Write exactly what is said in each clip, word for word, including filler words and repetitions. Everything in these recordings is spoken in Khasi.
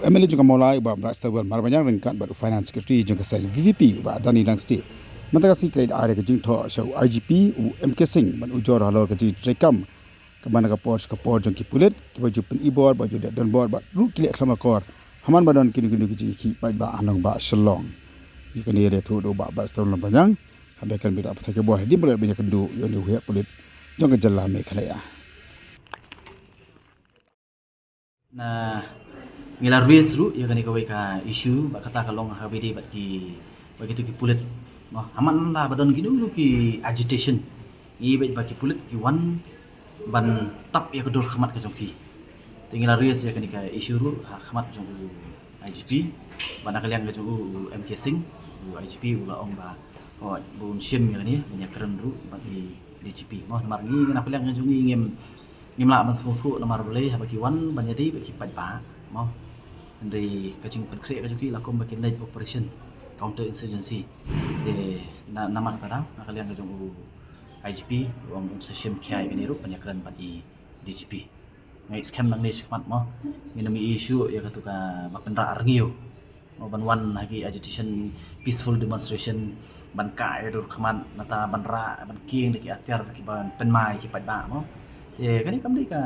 M L A jong ka Mawlai u Bah Brightstarwell Marbaniang ryngkat bad u Finance Secretary jong ka seng V P P u Bah Danny Langstieh. Mynta ka sngi ka la ai ka jingthoh sha u I G P u M K Singh ban ujor halor ka jingtrei kam kaba na ka por sha ka por jong ki pulit kiba ju pynibor, ba ju leh donbor bad ruh ki leh khlem akor ha man ba don kino kino ki jingïakhih paidbah ha nongbah Shillong. Ïa kane la ïathuh da u Bah Brightstarwell Marbaniang haba kren bad ki pathai khubor hadien ba la dep ban ïakynduh ïa une u heh pulit jong ka jylla Meghalaya. Na ngi la raise ruh ïa kane kawei ka issue, ba kata ka long ha kaba ïadei bad ki, bad kito ki pulit. Mo, ha man la ba don kino kino ki agitation, ngi bad ba ki pulit ki wan ban tap ïa ka dur khmat ka jong ki. Te ngi la raise ïa kane ka issue ruh ha khmat jong u I G P, ba na ka liang ka jong u, u M K Singh, u I G P u la ong ba, oh, bun shim ïa kane, ban ïakren ruh bad i D G P. Mo, namar ngi na ka liang ka jong ngi ngim ngim lah ban sngewthuh namar balei haba ki wan ban ïadei bad ki paidbah, mo. Hynrei ka jingpynkhreh ka jong ki la kum ba kin leit operation counter insurgency. Te na, namar kata, na ka liang ka jong u I G P u ong un sa shim khia ïa kane ruh ban ïakren bad i D G P. Nga ngeit skhem nangne shakhmat, mo, ngin ym ïohi shuh ïa kato kaba pynrah rngiew, mo, ban wan ha ki agitation, peaceful demonstration, ban kah ïa ka dur khmat, nangta ban rah, ban kieng da ki atiar kiban pynmai ki paidbah, mo. Te kane kam dei ka,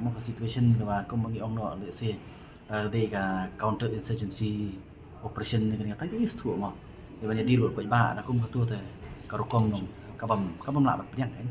mo, ka situation kaba kum ba ngi ong noh, let's say, ka dei ka counter insurgency operation ne, kane kata ka issue, mo. Te ban ïadei ruh paidbah da kum kato te ka rukom, mo, ka bym, ka bym lah ban pdiang, eh.